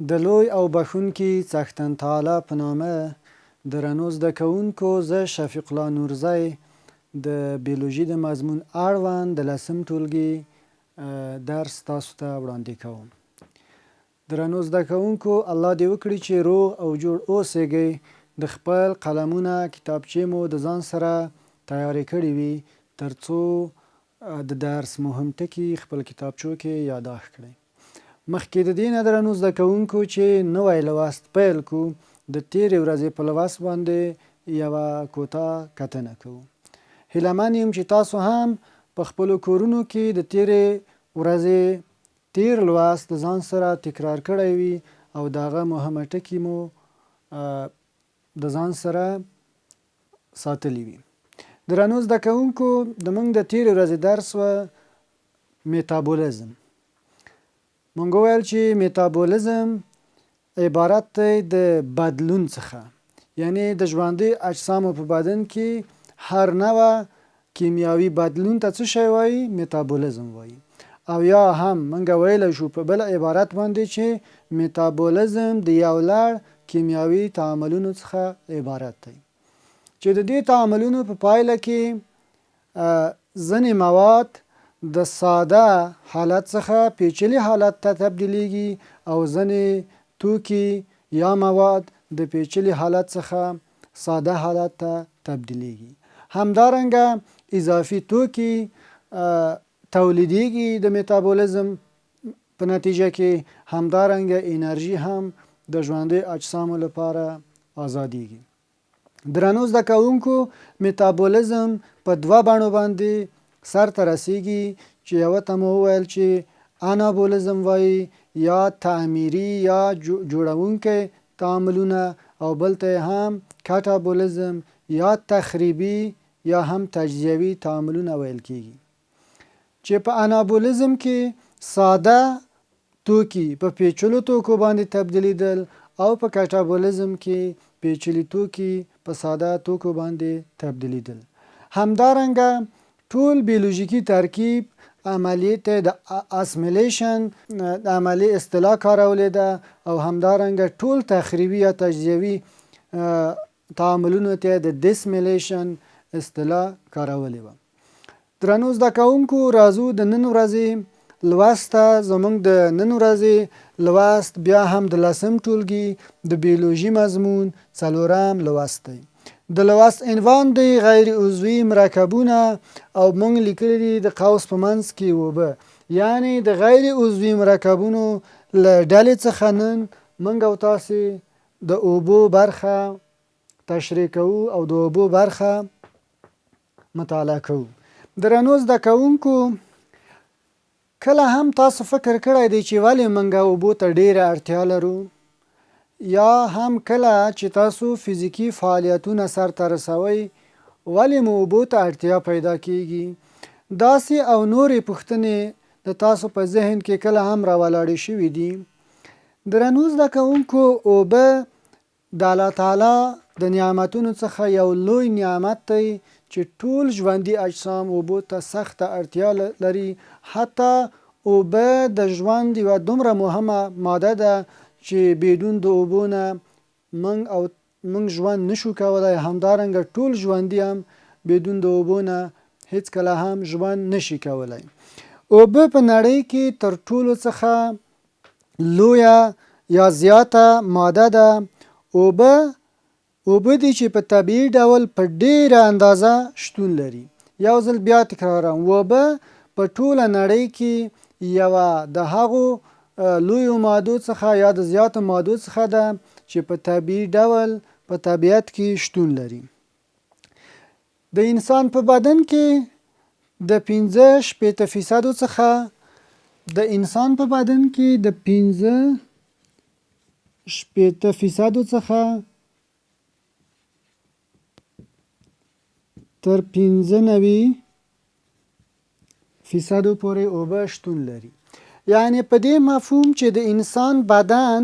د لوی او بښونکي څښتن تعالی په نامه درنو زده کوونکو زه شفیق الله نورزی د بیولوژي د مضمون اړوند د لسم ټولګي درس تاسو ته وړاندې کوم. درنو زده کوونکو الله دې وکړي چې روغ او جوړ اوسېږئ، د خپل قلمونه کتابچې مو د ځان سره تیارې کړې وي ترڅو د درس مهم ټکي خپل کتابچو کې یاداښت کړئ. مخکې د دې نه درنو زده کوونکو چې نوی لوست پیل کو، د تیرې ورځې په لوست باندې یوه کوتاه کتنه کوو. هیله من یم چې تاسو هم په خپلو کورونو کې د تیرې ورځې تیر لوست د ځان سره تکرار کړی وي او د هغه مهمه ټکي مو د ځان سره ساتلي وي. درنو زده کوونکو د موږ د تیرې ورځې درس وه میتابولیزم. مونږ وویل چې میتابولیزم عبارت دی د بدلون څخه، یعنی د ژوندیو اجسامو په بدن کې هر نوع کیمیاوي بدلون ته څه شی وایي؟ میتابولیزم وایي. او یا هم مونږ ویلی شو په بل عبارت باندې چې میتابولیزم د یو لړ کیمیاوي تعاملونو څخه عبارت دی چې د دې تعاملونو په پایله کې ځینې مواد د ساده حالت څخه پیچلي حالت ته تبدیلیږي او ځینې توکي یا مواد د پیچلي حالت څخه ساده حالت ته تبدیلیږي. همدارنګه اضافي توکي تولیدیږي د میتابولیزم په نتیجه کې، همدارنګه انرژي هم د ژوندیو اجسامو لپاره ازادیږي. درنو زده کوونکو میتابولیزم په دوه بڼو باندې سرته رسیږي چې یوه ته مو وویل چې انابولیزم وایي یا تعمیري یا جوړونکی تعاملونه او بل ته هم کټابولیزم یا تخریبي یا هم تجزیوي تعاملونه ویل کیږي. چې په انابولیزم کې ساده توکي په پیچلو توکو باندې تبدیلیدل او په کټابولیزم کې پیچلي توکي په ساده توکو باندې تبدیلیدل. همدارنګه ټول بیولوژیکي ترکیب عملیې ته د اسمیلیشن د عملیې اصطلاح کارولې ده او همدارنګه ټول تخریبي یا تجزیوي تعاملونو ته د دیسمیلیشن اصطلاح کارولې وه. درنو زده کوونکو راځو د نن ورځې لوست ته. زموږ د نن ورځې لوست بیا هم د لسم ټولګي د بیولوژي مضمون څلورم لوست دی. د لوست عنوان دی غیر عضوي مرکبونه او موږ لیکلي دي د قوس په منځ کې اوبه، یعنی د غیر عضوي مرکبونو له ډلې څخه نن موږ او تاسې د اوبو برخه تشریح کوو او د اوبو برخه مطالعه کوو. درنو زده کوونکو کله هم تاسو فکر کړی دی چې ولې موږ اوبو ته ډیره اړتیا لرو؟ یا هم کله چې تاسو فزیکي فعالیتونه سرته رسوئ ولې مو اوبو ته اړتیا پیدا کیږي؟ داسې او نورې پوښتنې د تاسو په ذهن کې کله هم راولاړې شوې دي. درنو زده کوونکو اوبه د الله تعالی د نعمتونو څخه یو لوی نعمت دی چې ټول ژوندي اجسام اوبو ته سخته اړتیا لري، حتی اوبه د ژوند یوه دومره مهمه ماده ده چې بدون د اوبو نه موږ او موږ ژوند نشو کولای، همدارنګه ټول ژوندي هم بدون د اوبو نه هیڅکله هم ژوند نشي کولای. اوبه په نړۍ کې تر ټولو څخه لویه یا زیاته ماده ده. اوبه اوبه دي چې په طبیعي ډول په ډیره اندازه شتون لري. یو ځل بیا تکراروم، اوبه په ټوله نړۍ کې یوه د هغو لویو مادو څخه یا د زیاتو مادو څخه ده چې په طبیعي ډول په طبیعت کې شتون لري. د انسان په بدن کې د 65 فیصدو څخه د انسان په بدن کې د 65 فیصدو څخه تر 95 فیصدو پورې اوبه شتون لري. یعنی په دې مفهوم چې د انسان بدن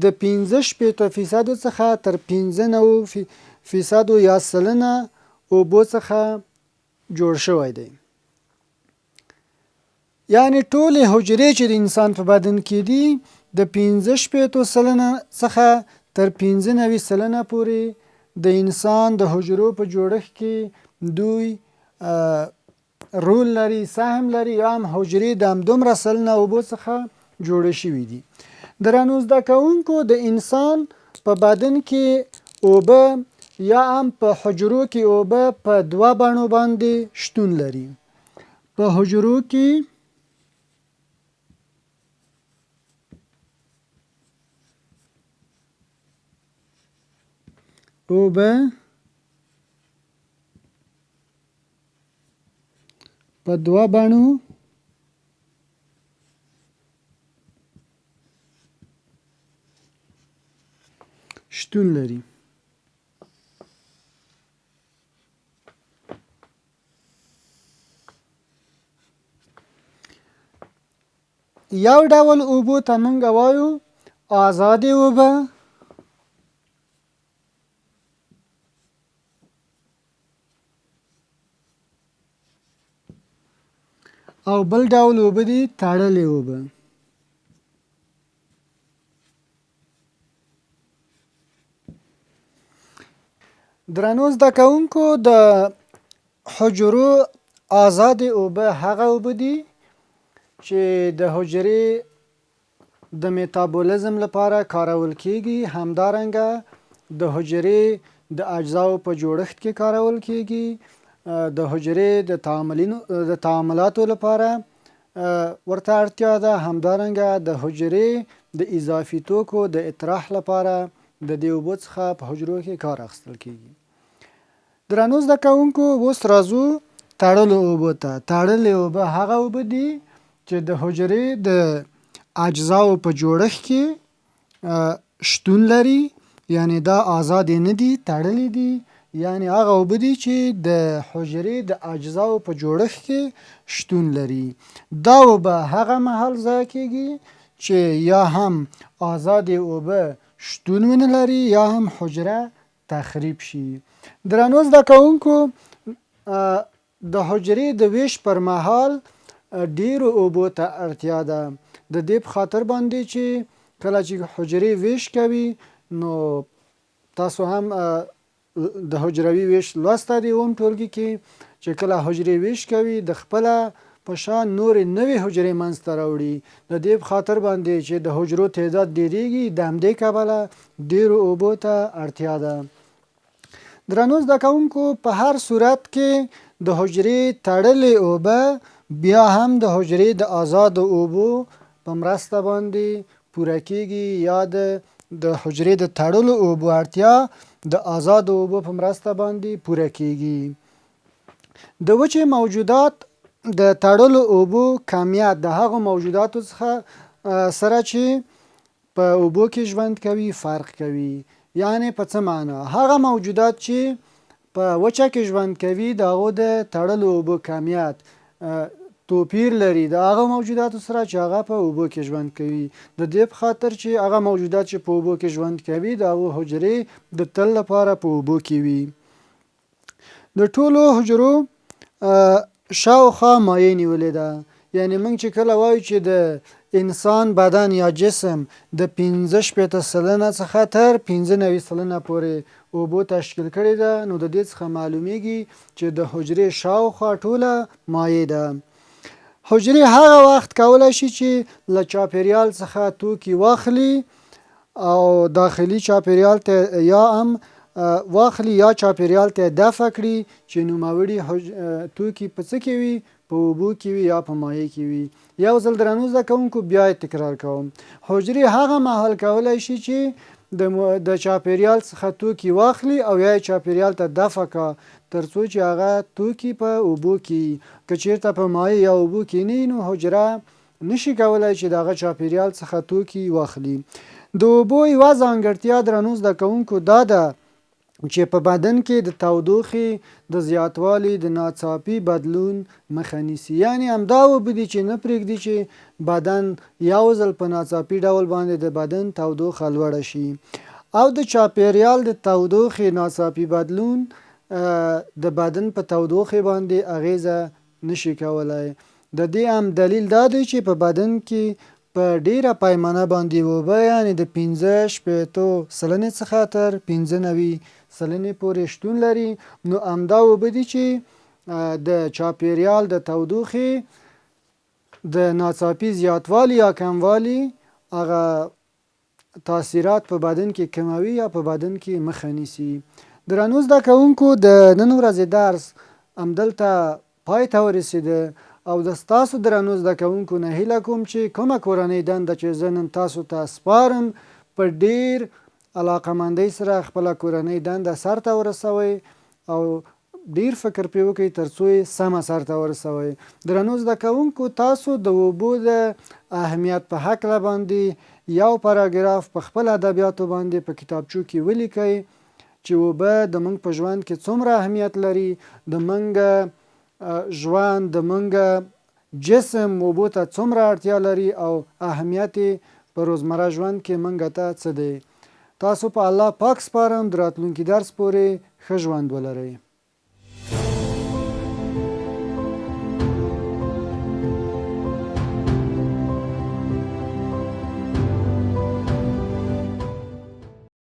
د 65 فیصدو څخه تر 95 فیصدو یا سلنه اوبو څخه جوړ شوی دی. یعنی ټولې حجرې چې د انسان په بدن کې دي د 65% څخه تر 95% پورې د انسان د حجرو په جوړښت کې دوی رول لري، سهم لري، یا هم حجرې د همدومره سلنه اوبو څخه جوړې شوي دي. درنو زده کوونکو، د انسان په بدن کې اوبه یا هم په حجرو کې اوبه په دوه بڼو باندې شتون لري. په حجرو کې اوبه په دوه بڼو شتون لري. یو ډول اوبو ته مونږ وایو آزادې اوبه، او بل ډول اوبه دي تړلې اوبه. درنو زده کوونکو، د حجرو آزادې اوبه هغه اوبه دي چې د حجرې د میتابولیزم لپاره کارول کیږي، همدارنګه د حجرې د اجزاو په جوړښت کې کارول کیږي، د حجرې د تعاملاتو لپاره ورته اړتیا ده، همدارنګه د حجرې د اضافي توکو د اطراح لپاره د دې اوبو څخه په حجرو کې کار اخیستل کیږي. درنو زده کوونکو، اوس راځو تړلو اوبو ته. تړلې اوبه هغه اوبه دي چې د حجرې د اجزاو په جوړښت کې شتون لري، یعنی دا آزادې نه دي، تړلې دي، یعنی هغه اوبه دي چې د حجرې د اجزاو په جوړښت کې شتون لري. دا اوبه هغه مهال ضایع کیږي چې یا هم آزادې اوبه شتون ونه لري یا هم حجره تخریب شي. درنو زده کوونکو، د حجرې د ویش پر مهال ډیرو اوبو ته اړتیا ده. د دې په خاطر باندې چې کله چې حجرې ویش کوي، نو تاسو هم د حجروي ویش لوسته دی اووم ټولګي کې، چې کله حجرې ویش کوي د خپله په شان نورې نوې حجرې منځته راوړي. د دې په خاطر باندې چې د حجرو تعداد ډیریږي، د همدې کبله ډیرو اوبو ته اړتیا ده. درنو زده کوونکو، په هر صورت کې د حجرې تړلې اوبه بیا هم د حجرې د آزادو اوبو په مرسته باندې پوره کیږي، یا د حجرې د تړلو اوبو اړتیا د آزادو اوبو په مرسته باندې پوره کیږي. د وچې موجودات د تړلو اوبو کمیت د هغو موجوداتو څخه سره چې په اوبو کې ژوند کوي فرق کوي. یعنی په څه معنا؟ هغه موجودات چې په وچه کې ژوند کوي د هغو د تړلو اوبو کمیت توپیر لري د هغه موجوداتو سره چې هغه په اوبو کې ژوند کوي. د دې په خاطر چې هغه موجودات چې په اوبو کې ژوند کوي د هغو حجرې د تل لپاره په اوبو کې وي. د ټولو حجرو شاوخوا مایع نیولې ده. یعنی موږ چې کله وایو چې د انسان بدن یا جسم د 65% څخه تر 95% پورې اوبو تشکیل کړې ده، نو د دې څخه معلومیږي چې د حجرې شاوخوا ټوله مایع ده. حجرې هغه وخت کولی شي چې له چاپیریال څخه توکي واخلي او داخلي چاپیریال ته یا هم واخلي یا چاپیریال ته دفع کړي چې نوموړي توکي په څه کې وي؟ په اوبو کې وي یا په مایع کې وي. یو ځل درنو زده کوونکو بیا یې تکرار کوم، حجرې هغه مهال کولی شي چې د چاپیریال څخه توکي واخلي او یا یې چاپیریال ته دفع کا، تر څو چې هغه توکي په اوبو کې وي. که چیرته په مایع یا اوبو کې نه وي، نو حجره نشي کولی چې د هغه چاپیریال څخه توکي واخلي. د اوبو یوه ځانګړتیا درنو زده کوونکو دا ده چې په بدن کې د تودوخې د زیاتوالي د ناڅاپي بدلون مخه نیسي. یعنی همدا اوبه دي چې نه پرېږدي چې بدن یو ځل په ناڅاپي ډول باندې د بدن تودوخه لوړه شي، او د چاپیریال د تودوخې ناڅاپي بدلون د بدن په تودوخې باندې اغیزه نشي کولی. د دې هم دلیل دا دی چې په بدن کې په ډیره پیمانه باندې اوبه یعنې د 65 سلنې څخه تر 95 سلنې پورې شتون لري. نو همدا اوبه دي چې د چاپیریال د تودوخې د ناڅاپي زیاتوالي یا کموالي هغه تاثیرات په بدن کې کموي یا په بدن کې مخه نیسي. درنو زده کوونکو، د نن ورځې درس همدلته پای ته ورسېده او د ستاسو درنو زده کوونکو نه هیله کوم چې کومه کورنۍ دنده چې زه نن تاسو ته سپارم، په ډیر علاقمندۍ سره خپله کورنۍ دنده سرته ورسوئ او ډیر فکر پرې وکړئ ترڅو یې سمه سرته ورسوئ. درنو زده کوونکو، تاسو د اوبو د اهمیت په هکله باندې یو پاراګراف په خپل ادبیاتو باندې په کتابچو کې ولیکئ چې اوبه د موږ په ژوند کې څومره اهمیت لري، د موږ ژوند، د موږ جسم اوبو ته څومره اړتیا لري او اهمیت یې په روزمره ژوند کې موږ ته څه دی. تاسو په الله پاک سپارم، د راتلونکي درس پورې ښه ژوند ولرئ.